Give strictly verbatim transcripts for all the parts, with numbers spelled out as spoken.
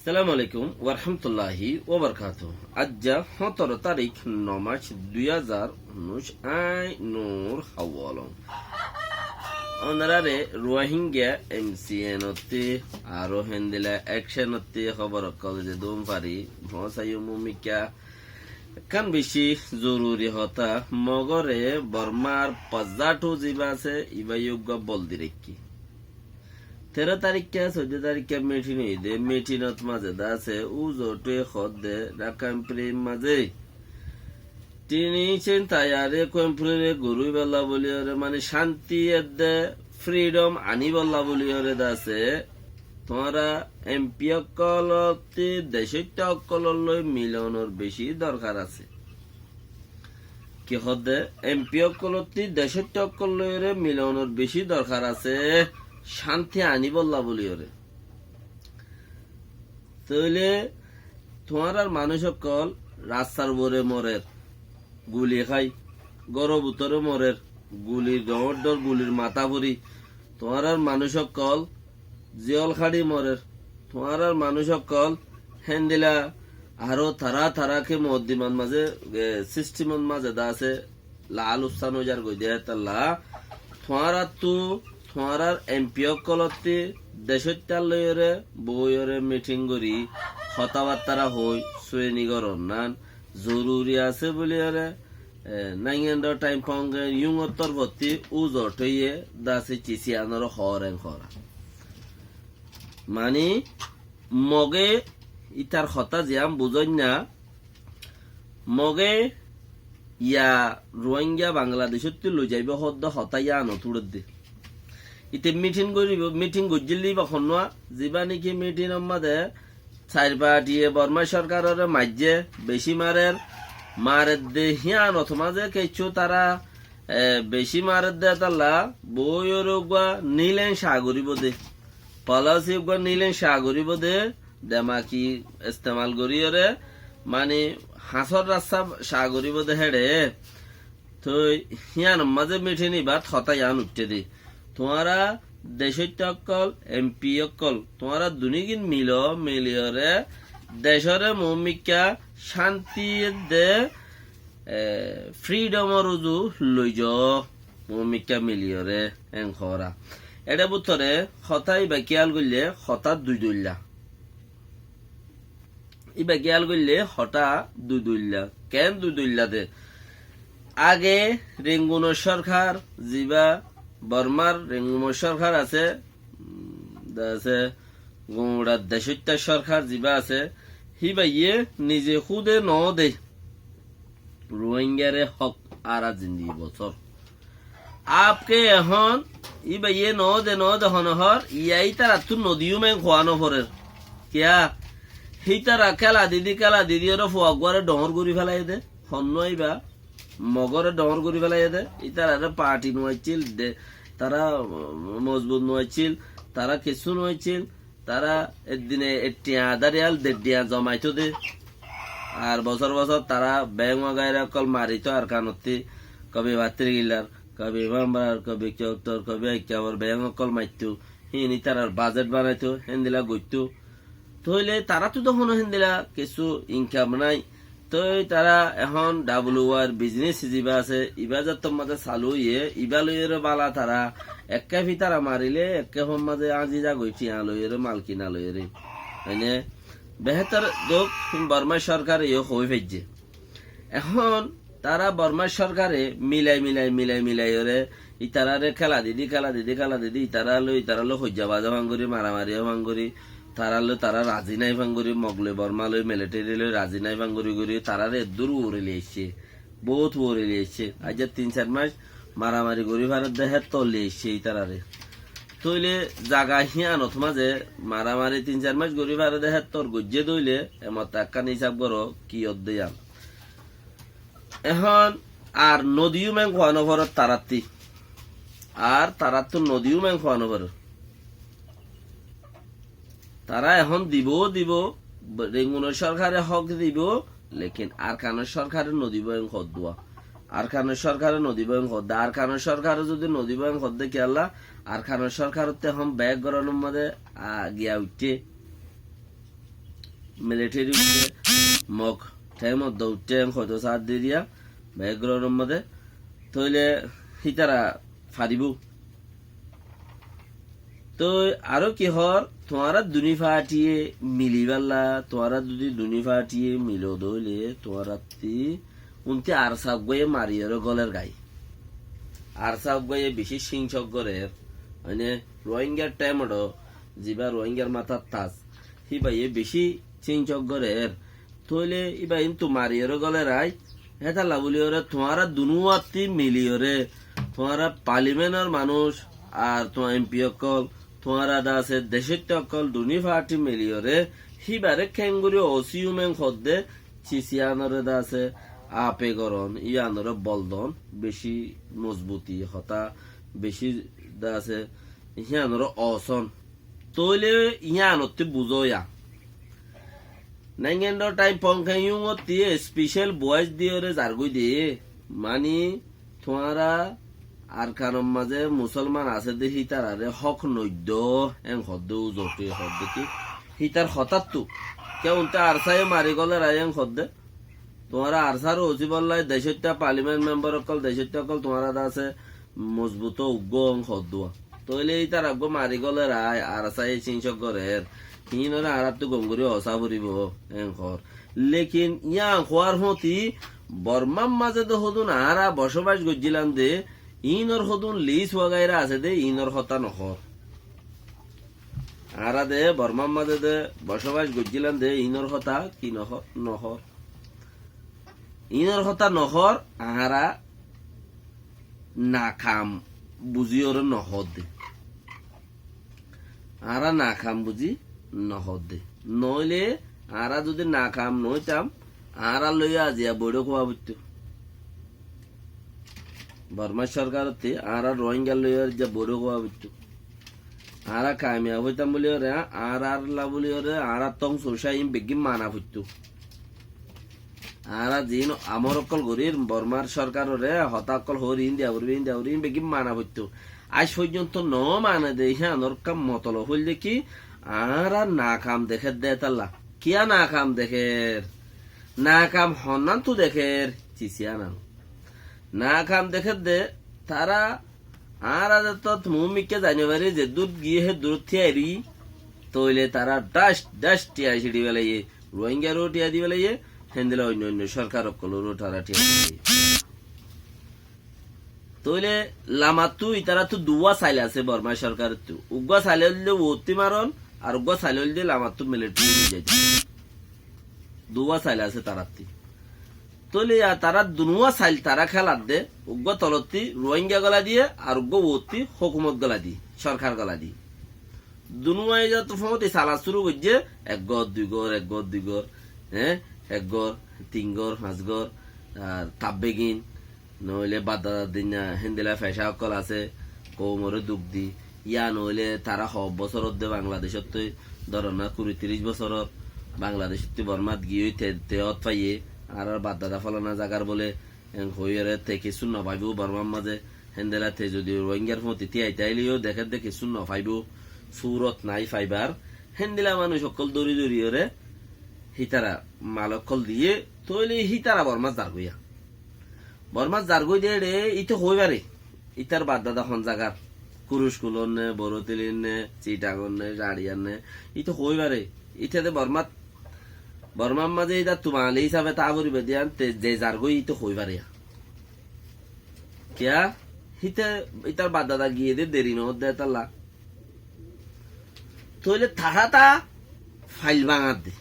Assalamu alaikum warahmatulláhi wabarakátuhu. Aijja hóñtoro tarík, no mac, dui házar unnúic, añí Nur Hawalong. Ónorare Ruáingga M C N ottí aró héndilla ekcen ottí hóbor ókkol zedún fari foóñsaiyum. Mumikká ekkán bicí zoruri hotá, Mogóre Bormár pozzáthu zibá asé, ibáye uggúa bol di raikkí. Teró taríkka, soiddó taríkka mitin óiye dé, mitin ot mazé dé asé, uzothúe hoódde, Rakáin Frir mazé tini cin taiyari Rakáin Friré goríbolla buliyóre, mani cánti edde, fridhom aníbolla buliyóre dé asé, tuáñra M P ókkolottí decóitta ókkolólloi milonor bicí dorkar asé. Ki hoódde, M P ókkolottí decóitta ókkol loiyóre milonor bicí dorkar asé, cánti aníbolla buliyóre. Tóile tuáñrar manúic ókkol rastar uore morer, guli hái, góror bútore morer, gulir dhoóñr dhoóñr gulir matá fori, tuáñrar manúic ókkol ziyól haçi morer, tuáñrar manúic ókkol héndilla aró tará tará ki muoddimar mazé, e, sisthimor mazé dé asé, laál ussán óizar goi dé hétolla. Tuáñrattú, tuáñrar M P ókkolottí decóitta loiyóre, boóiyoré mitin gorí, hotábattára hoói, sueni gorónnan zoruri asé buliyóre, e, Naingendho Thain Pong Yungor torfottí uzothúe dé asé cici anoró hoór en hoóra. Mani, Mogé ítar hotá ziyán buzóinna, Mogé ya Ruáingga Bangladecóttu loizaibóu hoódde hotá yíanot uçédde. Íte mitin goríbou, mitin goijjíl dé íba honnúa, zibá néki mitinor mazé sair fathíye Bormá sorkaroré maijjé, bicí marer, maredde híanot mazé kessú tará, e, bicí maredde hétolla, boóiyoré uggúa nílen caa goríbou dé. Polasi uggúa nílen caa goríbou dé, demaki estemal goríyoré, mani hañsór rasta caa goríbou dé héçe. Toi híanor mazé mitin ibát hotá yián uiththé dé. Tuáñra decóitta ókkol, M P ókkol, tuáñra dunígin miló, miliyóre, decóre mumikká cánti edde, e, fridhomor uzu loizoó, mumikká miliyóre, en hoóra. Eçé bútore hotá íba kiyál goillé, hotá dui dóilla. Íba kiyál goillé hotá dui dóilla. Keén dui dóilla dé? Age Rengunor sorkar, zibá Bormár Rengunor sorkar asé, mm, dé asé, guñçar decóitta sorkar zibá asé, híbaye nize húde noó dé. Ruáinggare hók ara zindigi bosór. Añáke ehón íbaye noó de, noó de hone hoór, yá ítarattú nodiyúm en hoóa noforér. Kiyá? Hítara kéla didi, kéla didi óre fua uggúare dhoóñr gorí félaiyé dé. Honnúa íba Mogóre dhoóñr gorí félaiyé dé. Ítararé fathi nuaiccíl dé, tará, mm, mozbut nuaiccíl, tará kessú nuaiccíl. Tará eddine etthiañ añdáriyal deddhiañ zomaitóu dé. Ar bosór bosór tará beéñgua gaira ókkol maritóu Arkanottí, kobi Battírgillar, kobi Bámbarar, kobi Kiyóktor, kobi Aikkabor beéñgua ókkol maittóu. Híin ítarar bazét banaitóu, héndila goittóu. Tóile taráttu dé honó héndila kessú inkam nái. Toi tará ehón W R biznes zibá asé, ibá zettót mazé salú óiye, ibá loiyóre bála tará ekká fitara marilé, ekká fót mazé áñzi zagói thiañ loiyóre, mal kina loiyóre. Mané, behétor dók, Bormá sorkare yó hoói faijjé. Ehón tará Bormá sorkare milai, milai, milai, milai óre, ítararé kéla didi, kéla didi, kéla didi, ítarallói, ítarallói hoijja baza fán gorí, maramari fán gorí, tarallói tará razi nái fán gorí, Mog loi, Bormá loi, militeri loi razi nái fán gorí gorí, taráre eddúr uore loi aiccé, boóut uore loi aiccé. Aijja tin sair mac maramari gorí faredde héttor loi aiccé ítararé. Tóile zaga híanot mazé maramari tin sair mac gorí faredde héttor goijjé dóile, emot ekkán hísab goró, ki ódde yían. Ehón ar nodiyúm en hoóa noforér tarátti. Ar taráttu nodiyúm en hoóa noforér. Tará ehón dibou dibou, Rengunor sorkare hók dibou, lekin Arkanor sorkare nodibou en hoódduwa. Arkanor sorkare nodibou en hoódde. Arkanor sorkare zodi nodibou en hoódde kiyólla, Arkanor sorkarottú ehón beék gorónor mazé, a, giya uiththé. military uçé, Mog thaimot dóu uçé, en hoito sár di diya, background or mazé, tóile hítara faribóu. Toi aró ki hoór, tuáñra duní faátiye milibálla, tuáñra zudi duní faátiye milo dóile, tuáñrattí untí ARSA uggúaye mariyóre góler gái. ARSA uggúaye bicí cíñsok gorér, mane Rohingyar thaimot ó zibá Rohingyar matát tas, híbaye bicí cíñsok gorér. Tóile íba íntu mariyóre góler gái, hétalla buliyóre tuáñra dunúattí miliyóre, tuáñra parliamentor manúic, ar tuáñra M P ókkol, tuáñra de asé decóitta ókkol, duní faáti miliyóre, híbare keéngorí osiyum en hoódde, cis yíanoré de asé, ape goron, yíanoré bol don, bicí mozbuti hotá, bicí de asé, yíanoré osón. Tóile yíanottí buzó ya. Naingendor thaim Pon Khen Yungottí special voice diyóre zargói de. Mani tuáñra Arkanor mazé musolman asé de hítararé hók noiddo, en hoódde uzote hoódde ki. Hítar hotáttu. Ke unte ARSA ye mari góler gái en hoódde. Tuáñra ARSA r osibálla decóitta parliament member ókkol, decóitta ókkol tuáñra de asé mozbut uggúa en hoódduwa. Tóile ítara uggúa mari góler gái, ARSA ye cíñsok gorér, híinoré añáráttu gom gorí osá foribóu, en hoór. Lekin yían hoóar fúañti Bormár mazé de hodún añára bocóbac goijjílam de, iínor hodún lis wagaira asé de, iínor hotá nohoór. Añára de Bormár mazé de bocóbac goijjílam de, iínor hotá ki noho-, nohoór. Iínor hotá nohoór, añára nakam buzíyoré nohoódde. Añára nakam buzí nohoódde. Noóile añára zudi nakam noóitam, añára loiyó aziya boiçók ówa foittó. Bormá sorkarottí añára Rohingya loiyó aziya boiçók ówa foittó. Añára kamiyab óitam buliyóre, añárálla buliyóre, añára tóngsu cá iín beggín mana foittó. Añára ziín amor ókkol gorír, Bormár sorkaroré hotá ókkol hoóir, iín diya foribó, iín diya foribó, iín beggín mana foittó. Aij foijjonto no mane de, híanor kam motolob óilde ki, añára nakam dekér de étalla. Kiyá nakam dekér? Nakam honnántu dekér? Cis yíanan. Nakam dekér de, tará añára zetót muúmikká zai no fari, zeddúr giyé héddúrot thíyai roiyí, tóile tará dhác dhác thiañ siçi felaiyé, Rohingyaró thiañ di felaiyé, héndilla oinno oinno sorkar ókkoloró tará thiañ di felaiyé. Tóile lamattú itaráttu duwá sail asé Bormá sorkarottú. Uggúa sail óilde uottí maron, ar uggúa sail óilde lamattú militari loi zaito. Duwá sail asé taráttí. Tóile ya tará dunuwá sail tará kélar de, uggúa tolottí Rohingya gola diyé, ar uggúa uottí hókumot gola diyé, sorkar gola diyé. Dunuwá izattú fóñti sala cúru goijjé, ek gór, dui gór, ek gór, dui gór, hé, ek gór, tin gór, fañs gór, ar tabbegin, noóile baddadar dinna héndilla feca ókkol asé, koumoré duk di, yá noóile tará hoó bosór de Bangladecóttú dóro na, kuri tiríc bosóror Bangladecóttu Bormát giyói te, te ót faiyé, añárar baddada fólana zagar bóle, en hoiyóre te kissú nofaibóu Bormár mazé, héndilla te zodi Rohingyar fúañti tíaita aileyó dekér de kissú nofaibóu, surot nái faibar, héndilla manúic ókkol dóri dóriyóre, hítara mal ókkol diyé, tóile hítara Bormát zargói ya. Bormát zargói de éçe, íte hoói fare. Ítar baddada hon zagar. Kuruc kulor né, Borotilir né, Citangor né, Caçiyar né. Íte hoói fare. Íte de Bormát, Bormár mazé ítattú Bangali hísabe táa foribó de yían, te ze zargói íte hoói fare. Kiyá? Híte, ítar baddada giyé de deri noódde étalla. Tóile tará ta fail báñgar de.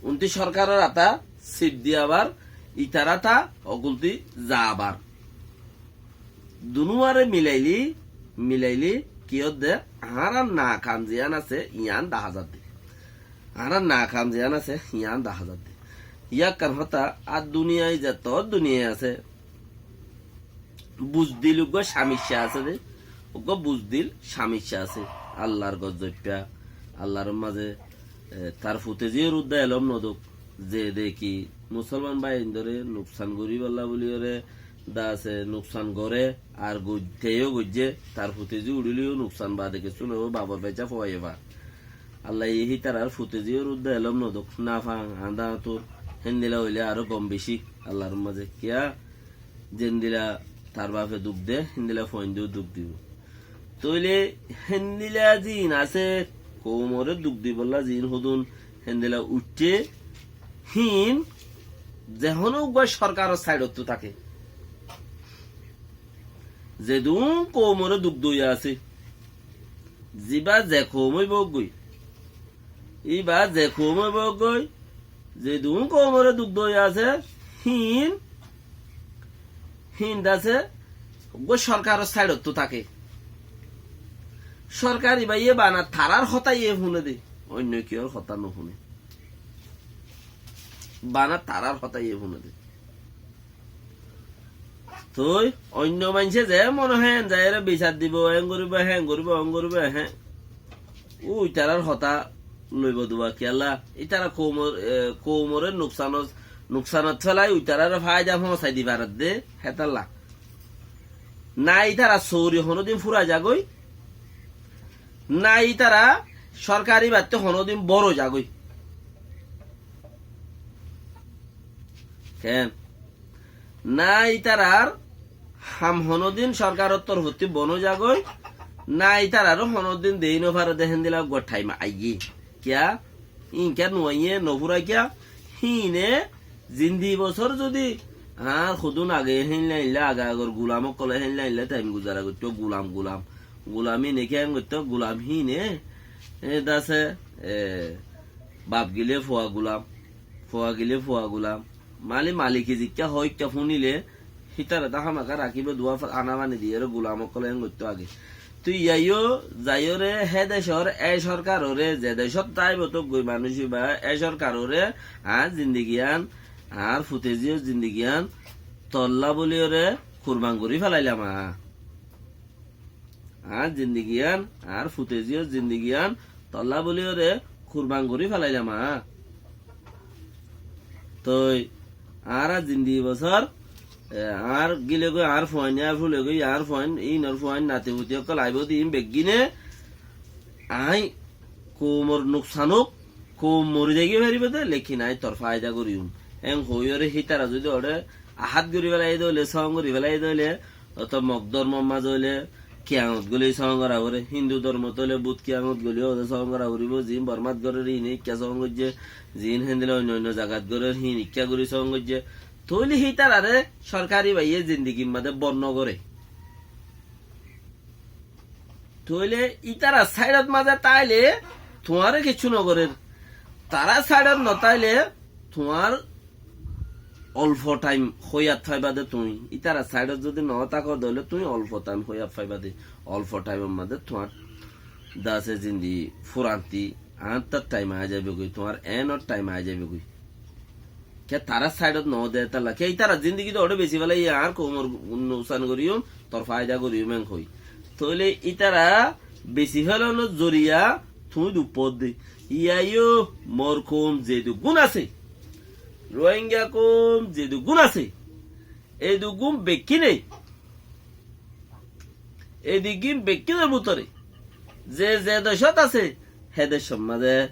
Untí sorkaror ata sip diyabar, itará ta okultí zabar. Dunúare milaili, milaili ki ódde, añárar nakam ziyán asé, yián dahá zadde. Añárar nakam ziyán asé, yián dahá zadde. Yákkan hotá, ar duniyai zeto duniyai asé, buzdil uggúa samicca asé de, uggúa buzdil samicca asé. Allar gozzoippá, Allar mazé, e, tar fute ziyór uddá elóm nodóuk, ze de ki musolman báindoré nuksan goríbolla buliyóre, de asé nuksan goré, ar goi-, teyó goijjé, tar fute zi uçíleyó nuksan bade kessú noóibo, babor becá fuaiyó fa. Allaye hítarar futeziyór uddá elóm nodók, nafang, añdá añtur, héndila óile aró gom bicí Allar mazé. Kiyá? Zendila tar bafe duk de, héndila fuaindeyó duk dibou. Tóile héndila ziín asé, koumoré duk dibollá ziín hodún, héndila uiththé, híin ze honó uggúa sorkaror saidottú táke. Zedún koumoré duk doiya asé, zibá ze koum óibou goi, íba ze koum óibou goi, zedún koumoré duk doiya asé, híin, híin dasé, uggúa sorkaror saidottú táke. Sorkar íbaye bana tarár hotá iye fúne de, oinno kiyór hotá nofúne. Bana tarár hotá iye fúne de. Toi oinno maincé ze mone hoó en zaiyóre bisar dibou, en goríbou, hen goríbou, on goríbou, hen. Ú itarár hotá loibou duwa kiyólla? Itara koumor, e, koumoré nuksanot, nuksanot félai, itaráre faida foóñsai di faredde, hétalla. Na itara sóori honódin fúrai zagói, na itara sorkari battí honódin bór ói zagói. Keén? Na ítarar ham honódin sorkaror torfottí bon ói zagói, na ítararé honódin deí nofaré de héndila uggúa thaim aiyé. Kiyá? Íin kiyá nuaiyé, nofúrai kiyá? Híine zindi bosór zudi añár hodún age héinla héinla age agor gulam ókkolé héinla héinla thaim guzara goittó, gulam, gulam. Gulam híine keén goittó? Gulam híine, e, dasé, e, baf gilé fua gulam, fua gilé fua gulam. Mali-, malike zikká hoó ikká fúnile, hítare to hámaka rakíbo, duwa fa-, hána faní diyóre gulam ókkole héen goittó age. Tui yaiyó, zaiyóre hé decór e sorkaroré, ze decót táibo tóu goi manúic íba, e sorkaroré añár zindigiyán, añár futeziyór zindigiyán tolla bóliyóre kurban gorí felailam añá. Añár zindigiyán, añár futeziyór zindigiyán tolla bóliyóre kurban gorí felailam añá. Toi añára zindi bosór, e, añár gílegoi, añár fuain, añár fúlegoi, añár fuain, ínor fuain, nati futi ókkol aibóu de, íin beggíne aññí koumor nuksan ók, koum mori zaigói faribóu de, lékin aññí tor faida goríyum. Héen hoóiyoré hítara zudi oré ahát gorí felaiyé de óile, sóon gorí felaiyé de óile, óto Mog dormor mazé óile kiyangot góli sóon gora foré, Hindu dormot óile Bud kiyangot góli óde sóon gora foribóu, ziín Bormát gorér híin ikká sóon goijjé, ziín héndila oinno oinno zagat gorér híin ikká gorí sóon goijjé. Tóile hítararé sorkari baiyé zindigir mazé bor nogoré. Tóile ítarar sáidot mazé táile tuáñre kiccú nogorér. Tarár sáidot notáile tuáñr olfo thaim hóiyat faiba de tuñí. Ítarar sáidot zudi notáko de óile tuñí olfo thaim hóiyat faiba de. Olfo thaimor mazé tuáñr dase zindi furanti añáttar thaim aái zaibogói, tuáñr énor thaim aái zaibogói. Ke tarár sáidot noó de hétalla. Ke ítara zindigi de óre besi félaiye, añár koumor nuksan goríyum, tor faida goríyum en hoi. Tóile ítara besi félanor zoriya tuñí duk foódde. Yaiyó mor koum zeduggún asé, Rohingya koum zeduggún asé, eduggún bekkíne Ediggín bekkínor bútore ze ze decót asé, hé decór mazé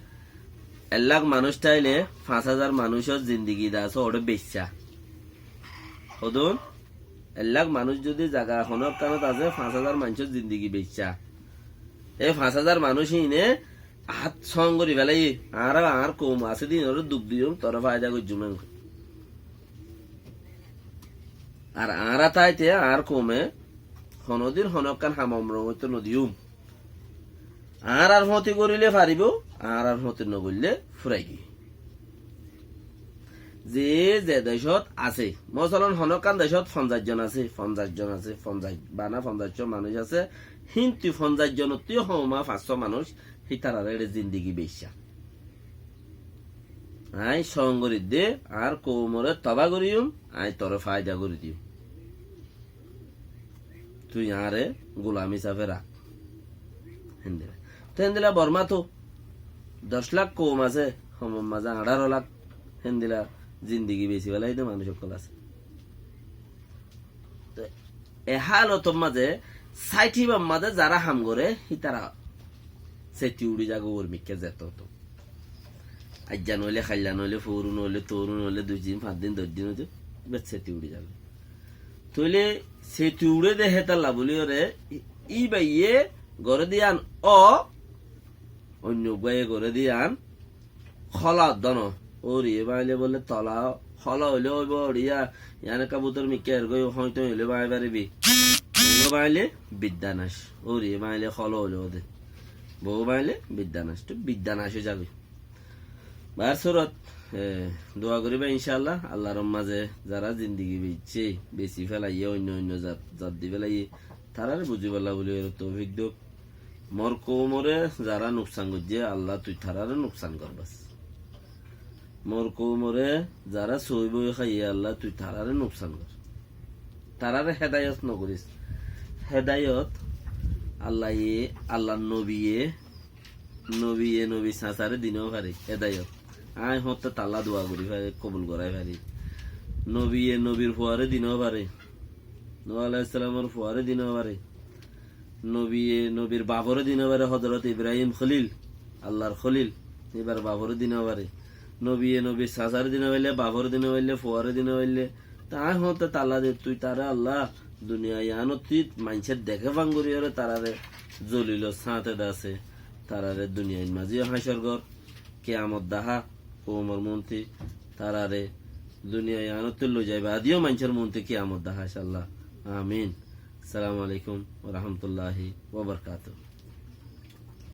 ek lák manúic táile fañs házar manúicor zindigi de asé óre beiccá. Hodún? Ek lák manúic zudi zaga honó ekkánot asé, fañs házar maincór zindigi beiccá. E fañs házar manúic híine Añár sóngori félaiye, añára añár koum asé de íinoré duk diyum, toré faida goijjum en. Ar añára táite añár koume honódin honókkan ham omrong óito nodiyum. Añárar fóti goríle faribóu, añárar fóti nogoríle furaigiyói. Ze ze decót asé, mosolon honókkan decót fonzaic zon asé, fonzaic zon asé, fonzaic, bana fonzaic cót manúic asé, híntu fonzaic zonottú hom fañs cót manúic hítararé éçe zindigi beiccá. Aññí sóngori de, añár koumoré tobá goríyum, aññí toré faida gorí diyum. Tui añáre gulam hísafe rak. Héndila. Te héndila Bormát doc lák koum asé, homor mazé añçáro lák héndila zindigi besi félai de manúic ókkol asé. Te e hálotor mazé sáit híbar mazé zará ham goré hítara seti uçí zagói uor mikká zeto to. Aijja noóile, kailla noóile, foóru noóile, tooru noóile, dui din, fañs din, doc din óite, bes seti uçí zagói. Tóile seti uçé de hétalla bóli óre, í-, íbaye goré de yían ó, oinno uggúaye goré de yían hóla oddó no. Óriye báñile bóle tola hóla óile óibo, óriya, yían ekká bútor mikká ergói hóñi tóñi óile báñi faribi. Bou báñile bidda nac. Óriye báñile hóla óile óde. Bou báñile bidda nac. Tó bidda nac ói zagói. Bahár surot, e, dua goríba incáalla, Allar mazé zará zindigi beicce, besi félaiyé, oinno oinno zat, zat di félaiyé, taráre buzíbolla bóli óre toufik douk. Mor koumoré zará nuksan goijjé, Alla tui taráre nuksan gorbás. Mor koumoré zará sóibo háiye, Alla tui taráre nuksan gor. Taráre hédayot nogoris. Hédayot Allaye, Allar nobiye, nobiye nobir sasaré di no fare hédayot. Añí hoñtte talla dua gorí fari, kobul gorái fari. Nobiye nobir fuaré di no fare. Nuh aláihissalamor fuaré di no fare. Nobiye nobir baforé di no fare, Hozorot Ibrahim Kholil, Allar Kholil, íbar baforé di no fare. Nobiye nobir sasaré di no faille, baforé di no faille, fuaré di no faille. Te añí hoñtte talla de tui taré Alla, duniya yíanottú maincé deké fán gorí óre taráre zolilor sáñte de asé, taráre duniyait mazé yó hácor gor, kiyamot dahá, koumor muúntu taráre duniya yíanottú loi zai baade yó maincór muúntu kiyamot dahá, incáalla. Amin. Assalamu alaikum wa rahmatullahi wa barakatuhu.